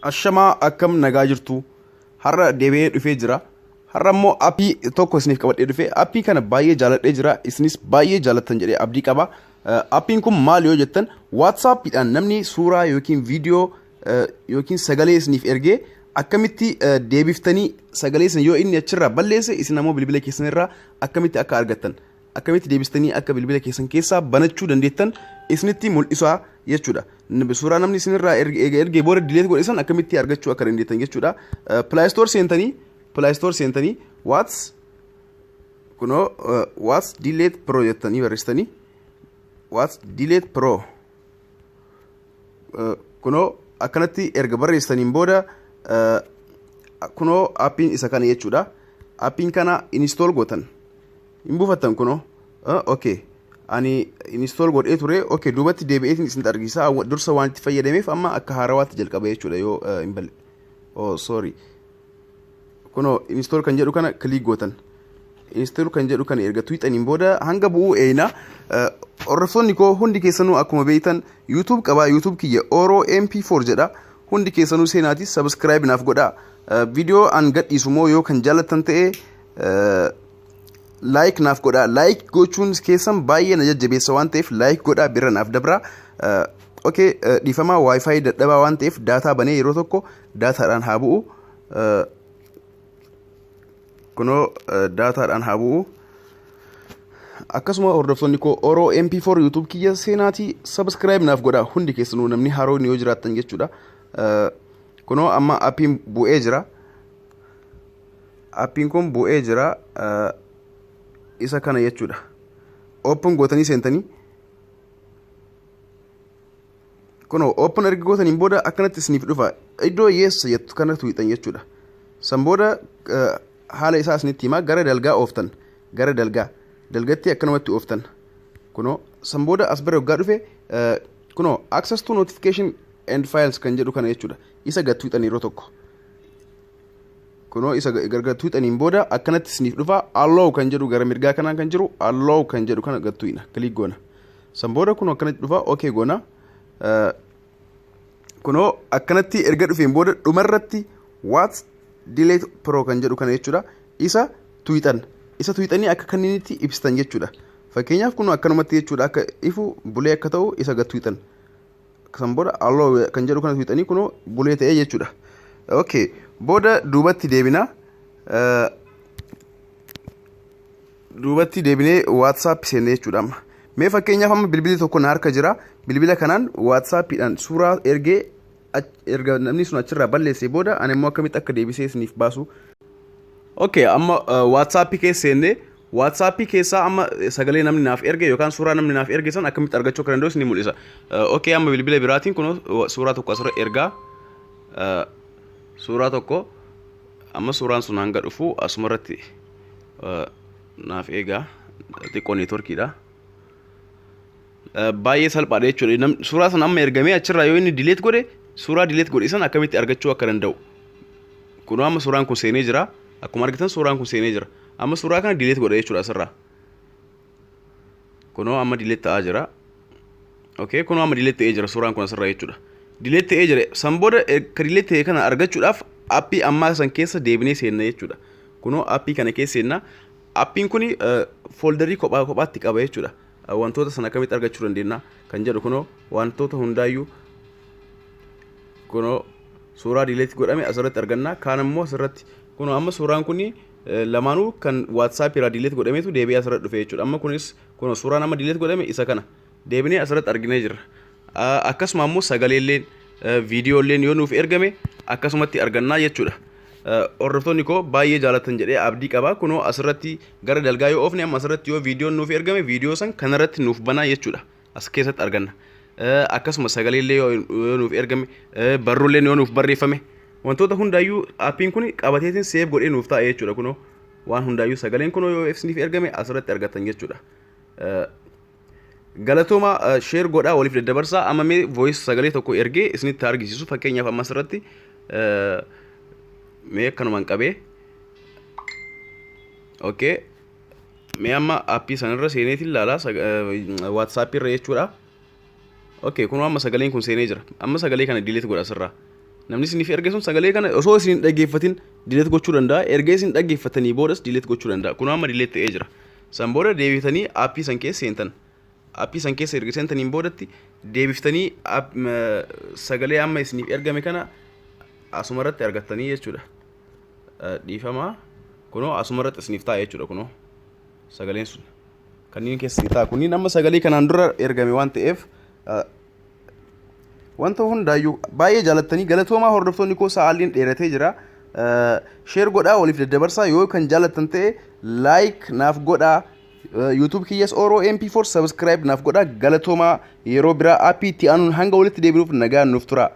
Ashamaa, akkam nagaa jirtu? Har'a deebi'ee dhufee jira. Har'a immoo appii tokko isiniif qabadhee dhufe. Appii kana baay'ee jaaladhee jira. Isinis baay'ee jaalattan jedhee abdii qaba. Appiin kun maal yoo jettan, WhatsAppiidhaan namni suuraa yookiin viidiyoo yookiin sagalee isiniif ergee akkamitti deebiftanii, sagalee isin yoo inni achirraa balleesse isin ammoo bilbila keessan irraa akkamitti akka argattan, akkamitti deebistanii akka bilbila keessan keessaa banachuu dandeettan isinitti mul'isaa jechuudha. Suuraa namni isinirraa ergee booda delete godhe san akkamitti argachuu akka dandeettan jechuudha. Play Store seentanii Whats kunoo Whats Delete Pro jettanii barreessitanii, Whats Delete Pro kunoo akkanatti erga barreessitaniin booda kunoo appiin isa kana jechuudha. Appiin kana install gootan, hin buufattan kunoo. Okay, ani install godhee ture. Okay, duubatti deebi'eetiin isin argisiisa. Dursa waan itti fayyadameef amma akka haarawaatti jalqaba jechuudha. Yoo hin balle, oh sorry, kunoo install kan jedhu kana click gootan. Install kan jedhu kana erga tuuxaniin booda hanga bu'uu eeyina. Hordoftoonni koo hundi keessanuu akkuma beektan YouTube qaba. YouTube kiyya Oro MP4 jedha. Hundi keessanuu seenaati subscribe naaf godha. Viidiyoo an gadhiisu immoo yoo kan jaallattan ta'e like naaf godha. Like gochuun keessan baay'ee na jajjabeessa waan ta'eef like godha, bira naaf dabra. Okay, dhiifamaa, WiFi dadhabaa waan ta'eef data banee yeroo tokko daataadhaan haa bu'u. Kunoo daataadhaan haa bu'u. Akkasuma hordoftoonni koo, Oro MP4 YouTube kiyya seenaatii subscribe naaf godha hundi keessanuu, namni haroon yoo jiraattan jechuudha. Kunoo amma appiin bu'ee jira. Appiin kun bu'ee jira, isa kana jechuudha. Open gootanii seentanii, kunoo open erga gootaniin booda akkanatti isiniif dhufa. Iddoo "yes" jettu kana tuuxan jechuudha. San booda haala isaa isinitti himaa. Gara dalgaa ooftan, gara dalgaa dalgatti akkanumatti ooftan. Kunoo san booda as bira waggaa dhufe, kunoo "access to notification and files" kan jedhu kana jechuudha. Isa gad tuuxan yeroo tokko. Kunoo isa gargar tuuxaniin booda akkanatti isiniif dhufa. "Allow" kan jedhu, gara mirgaa kanaan kan jiru "allow" kan jedhu kana gad tuuxina, click goona. San booda kunoo akkanatti dhufa. Okay goona. Kunoo akkanatti erga dhufeen booda dhumarratti "Whats Delete Pro" kan jedhu kana jechuudha. Isa tuuxan, isa tuuxanii akka kanniinitti ibsitan jechuudha. Fakkeenyaaf kunoo akkanumatti jechuudha, akka ifu bulee akka ta'u isa gad tuuxan. San booda "allow" kan jedhu kana tuuxanii kunoo bulee ta'ee jechuudha. Okay, booda duubatti deebina. Duubatti deebinee WhatsApp seenne jechuudha. Amma mee fakkeenyaaf amma bilbilli tokko na harka jira. Bilbila kanaan WhatsAppiidhaan suuraa ergee, erga namni sun achirraa balleessee booda ani immoo akkamitti akka deebisee isiniif baasu. Okay, amma WhatsAppii keessa seennee, WhatsAppii keessaa amma sagalee namni naaf erge yookaan suuraa namni naaf erge san akkamitti argachuu akka danda'u isin mul'isa. Okay, amma bilbila biraatiin kun suuraa tokko asirra ergaa. Suuraa tokko amma suuraan sun hanga dhufu asumarratti naaf eegaa, xiqqoo networkiidha. Baay'ee salphaadha jechuudha. Suuraa sana amma ergamee achirraa yoo inni delete godhe, suuraa delete godhe san akkamitti argachuu akka danda'u. Kunoo amma suuraan kun seenee jira. Akkuma argitan suuraan kun seenee jira. Amma suuraa kana delete godhe jechuudha asirraa. Kunoo amma delete ta'aa jira. Okay, kunoo amma delete ta'ee jira suuraan kun asirraa jechuudha. Delete ta'ee jira. San booda ka delete ta'e kana argachuudhaaf appii ammaa san keessa deebinee seenna jechuudha. Kunoo appii kana keessa seenna. Appiin kun folderii kophaa kophaatti qaba jechuudha. Wantoota sana akkamitti argachuu dandeenya kan jedhu, kunoo wantoota hundaayyuu, kunoo suuraa delete godhame asirratti arganna. Kaan immoo asirratti, kunoo amma suuraan kun lamaanuu kan WhatsApp irraa delete godhameetu deebi'ee asirratti dhufe jechuudha. Amma kunis kunoo suuraan amma delete godhame isa kana deebinee asirratti arginee jirra. Akkasuma ammoo sagaleelleen viidiyoolleen yoo nuuf ergame akkasumatti argannaa jechuudha. Hordoftoonni koo baay'ee jaalatan jedhee abdii qaba. Kunoo asirratti gara dalgaa yoo oofne, amma asirratti yoo viidiyoon nuuf ergame viidiyoo san kanarratti nuuf banaa jechuudha. As keessatti arganna. Akkasuma sagaleellee yoo nuuf ergame, barruulleen yoo nuuf barreeffame, wantoota hundaayyuu appiin kun qabateetiin save godhee nuuf taa'e jechuudha. Kunoo waan hundaayyuu sagaleen kunoo yoo isiniif ergame asirratti argattan jechuudha. Galatooma, share godhaa, waliif daddabarsaa. Amma mee voice sagalee tokko ergee isinitti argisiisu. Fakkeenyaaf amma asirratti mee akkanumaan qabee, okay, mee amma appii sanarra seeneetiin ilaalaa, WhatsAppii irra jechuudha. Okay, kun amma sagaleen kun seenee jira. Amma sagalee kana delete godha asirraa. Namni isiniif erge sun sagalee kana osoo isin hin dhaggeeffatin delete gochuu danda'a. Erga isin dhaggeeffatanii boodas delete gochuu danda'a. Kun amma delete ta'ee jira. San booda deebitanii aappii san keessa seentan. Aappii san keessa erga seentaniin boodatti deebiftanii sagalee amma isiniif ergame kana asumarratti argattanii jechuudha. Dhiifamaa, kunoo asumarratti isiniif ta'a jechuudha. Kunoo sagaleen sun kanneen keessa isiniif ta'a. Kunniin amma sagalee kanaan dura ergame waan ta'eef wanta hundaayyuu baay'ee jaalattanii. Galatoomaa hordoftoonni koo, sa'aaliin dheeratee jira. Share godhaa, waliif daddabarsaa. Yoo kan jaalattan ta'e like naaf godhaa. YouTube kiyyas Oro MP4 subscribe naaf godhaa. Galatoomaa, yeroo biraa aappii itti aanuun hanga walitti deebinuuf nagaan nuuf tura.